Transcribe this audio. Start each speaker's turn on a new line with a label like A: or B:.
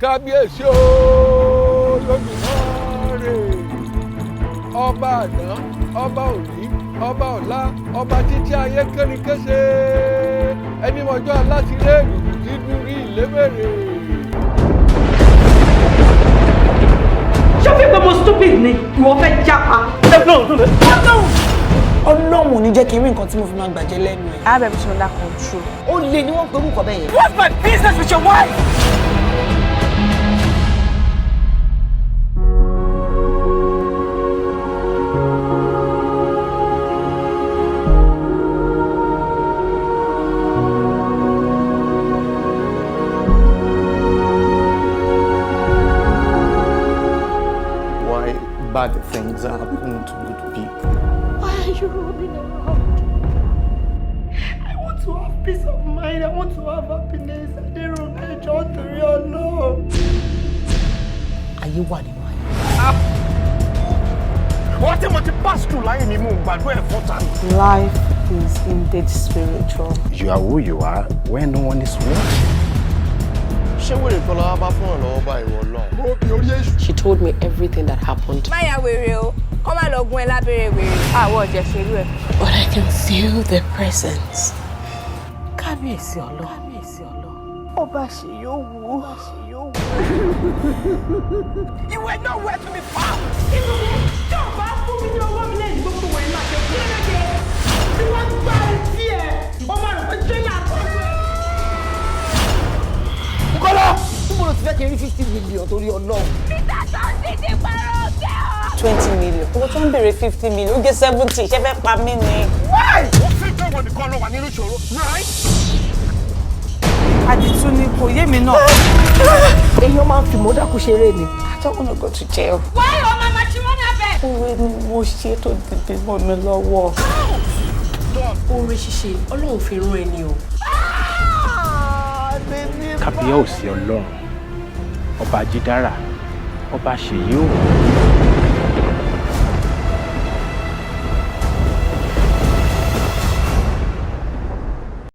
A: Kábíyèsí o lójúmọ́, ọba àná, ọba òní, ọba ọ̀la, ọba títí ayé kẹ́nikẹ́sẹ̀, ẹni mọ̀jọ́ aláṣírẹ́ èrùkù tí dúrí ìlébèrè.
B: Ṣé o fi pé mo stupid ni? Ìwọ fẹ́ jápa.
C: Ọlọ́run ò ní jẹ́ kí n rí nǹkan tí mo fi máa gbàjẹ́ lẹ́nu ẹ̀.
D: I have everything under control.
C: Ó lè ní wọ́n pe orúkọ bẹ́ẹ̀ yẹn.
B: What's my business with your wife?
E: Why bad things happen to good people?
B: Why are you running around? I want to have peace of mind. I want to have happiness. Adérónkẹ́, jọ̀ọ́, torí Ọlọ́run.
C: Ayé wà nínú ayé.
E: Wọ́n tí mo ti pass through láyé mi, mò ń gbàdúrà ẹ̀ fún ta.
D: Life is indeed spiritual.
F: You are who you are when no one is watching.
E: Ṣé wèrè kan lọ́wọ́ bá fún ọ̀rọ̀ bá ìwọ lọ́hùn?
A: Mo bí orí èṣù.
G: She told me everything that happened.
H: Má ya wèrè o, kọ́ má lọ gun ẹ lábẹ́rẹ́ wèrè. Àwọn ọ̀jẹ̀ ṣerú ẹ̀.
G: But I can feel their presence. Kábíyèsí Ọlọ́run. Kábíyèsí Ọlọ́run.
B: Ọba ṣe yóò wú. You were nowhere to be found. Inú tí o bá fún mi ní owó mi lẹ́yìn gbogbo wọ̀nyí máa ṣe fún ẹ jẹ. Tí wọ́n gbá etí ẹ̀, ó máa rò pé tírélà kọlu ẹ̀.
C: Bùkọ́lá, níbo ló ti fẹ́ kí n rí 50 million, torí Ọlọ́run?
H: Peter tó ń dídí parọ́ ọ̀gẹ́ o.
D: 20 million. Owó tó ń béèrè 50 million, ó gé 70, ṣé fẹ́ pa mí ni?
E: Ó fi pé wọn nìkan ló wà nínú ìṣòro, right?
D: Àdìtú ni, kò yé mi náà.
C: Èèyàn máa ń fi mọ́dákù ṣeré ni.
D: I don't wanna go to jail.
H: Why ọmọ matrimonial bed?
D: Oore ni mo ṣe tó dìde mọ́ mi lọ́wọ́.
G: Oore ṣíṣe, Ọlọ́run fi rán ẹni o.
F: Kábíyèsí Ọlọ́run, ọba Jídára, ọba ṣèyí òun.